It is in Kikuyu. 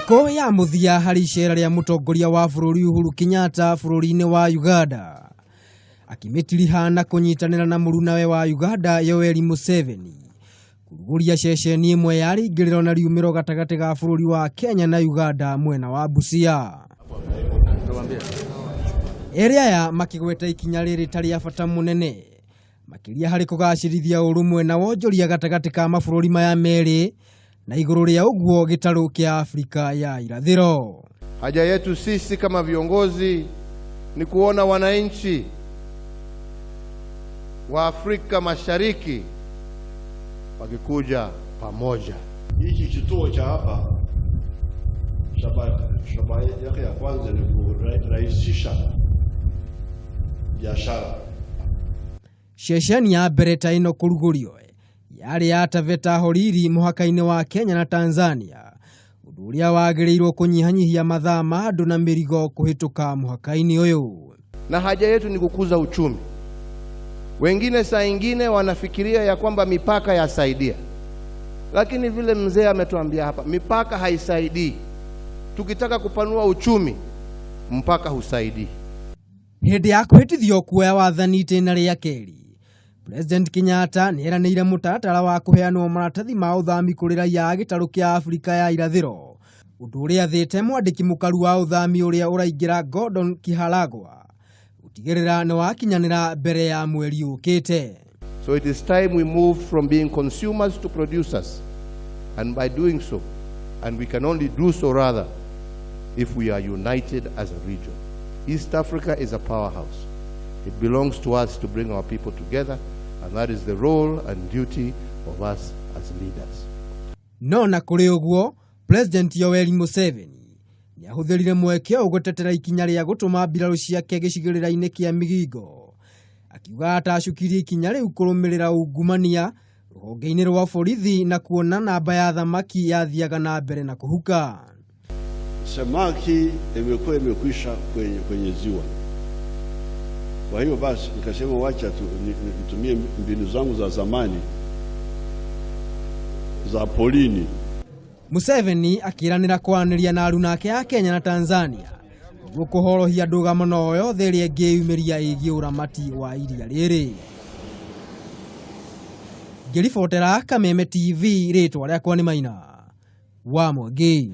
Thikũ ya mũthia harĩ icera rĩa mũtongoria wa bũrũri Uhuru Kenyatta bũrũri-inĩ wa Uganda, akĩmĩtiriha na kũnyitanĩra na mũrunawe wa Uganda Yoweri Museveni kũrugũria ceceni ĩmwe ya rĩingĩrĩro na riumĩro gatagatĩ ga bũrũri wa Kenya na Uganda mwena wa Busia. Erĩ aya makĩgweta ikinya rĩrĩ ta rĩa bata mũnene makĩria harĩ kũgacĩrithia ũrũmwe na wonjoria gatagatĩ ka mabũrũri maya merĩ na igũrũ rĩa ũguo gĩtarũ kĩa Afrika ya Irathĩro. Haja yetu sisi kama viongozi ni kuona wananchi wa Afrika Mashariki wakikuja pamoja. Hiki kituo cha hapa shabaha yake ya kwanza ni kurahisisha biashara. Ceceni ya mbere ta ĩno kũrugũrio yarĩ ya Taveta Holili mũhaka-inĩ wa Kenya na Tanzania, ũndũ ũrĩa wagĩrĩirwo kũnyihanyihia mathaa ma andũ na mĩrigo kũhĩtũka mũhaka-inĩ ũyũ. Na haja yetu ni kukuza uchumi. Wengine saa ingine wanafikiria ya kwamba mipaka yasaidia, lakini vile mzee ametuambia hapa, mipaka haisaidii. Tukitaka kupanua uchumi, mpaka husaidii. Hĩndĩ ya kwĩhĩtithio kuoya wathani itĩna rĩa kerĩ, President Kenyatta nĩ eranĩire mũtaratara wa kũheanwo maratathi ma ũthami kũrĩ raia a gĩtarũ kĩa Afrika ya Irathĩro, ũndũ ũrĩa athĩte mwandĩki mũkaru wa ũthami ũrĩa ũraingĩra Gordon Kihalagwa gũtigĩrĩra nĩ wakinyanĩra mbere ya mweri ũkĩte. So it is time we move from being consumers to producers. And by doing so, and we can only do so rather, if we are united as a region. East Africa is a powerhouse. It belongs to us to bring our people together, and that is the role and duty of us as leaders. No na kũrĩ ũguo, President Yoweri Museveni nĩ ahũthĩrire mweke ũyũ gũtetera ikinya rĩa gũtũma mbirarũ ciake gĩcigĩrĩra-inĩ kĩa Migingo, akiuga atacukirie ikinya rĩu kũrũmĩrĩra ungumania rũhonge-inĩ rwa borithi na kuona namba ya thamaki yathiaga na mbere na kũhuka. Samaki imekuwa imekwisha kwenye ziwa. Kwa hiyo basi nikasema wacha tu nitumie mbinu zangu za zamani za polini. Museveni akĩranĩra kwaranĩria na aruna ake a Kenya na Tanzania nĩguo kũhorohia ndũgamo no yothe ĩrĩa ĩngĩyumĩria ĩgiĩ ũramati wa iria rĩrĩ. Ngĩribotera Kameme TV, rĩtwa rĩakwa nĩ Maina wa Mwangi.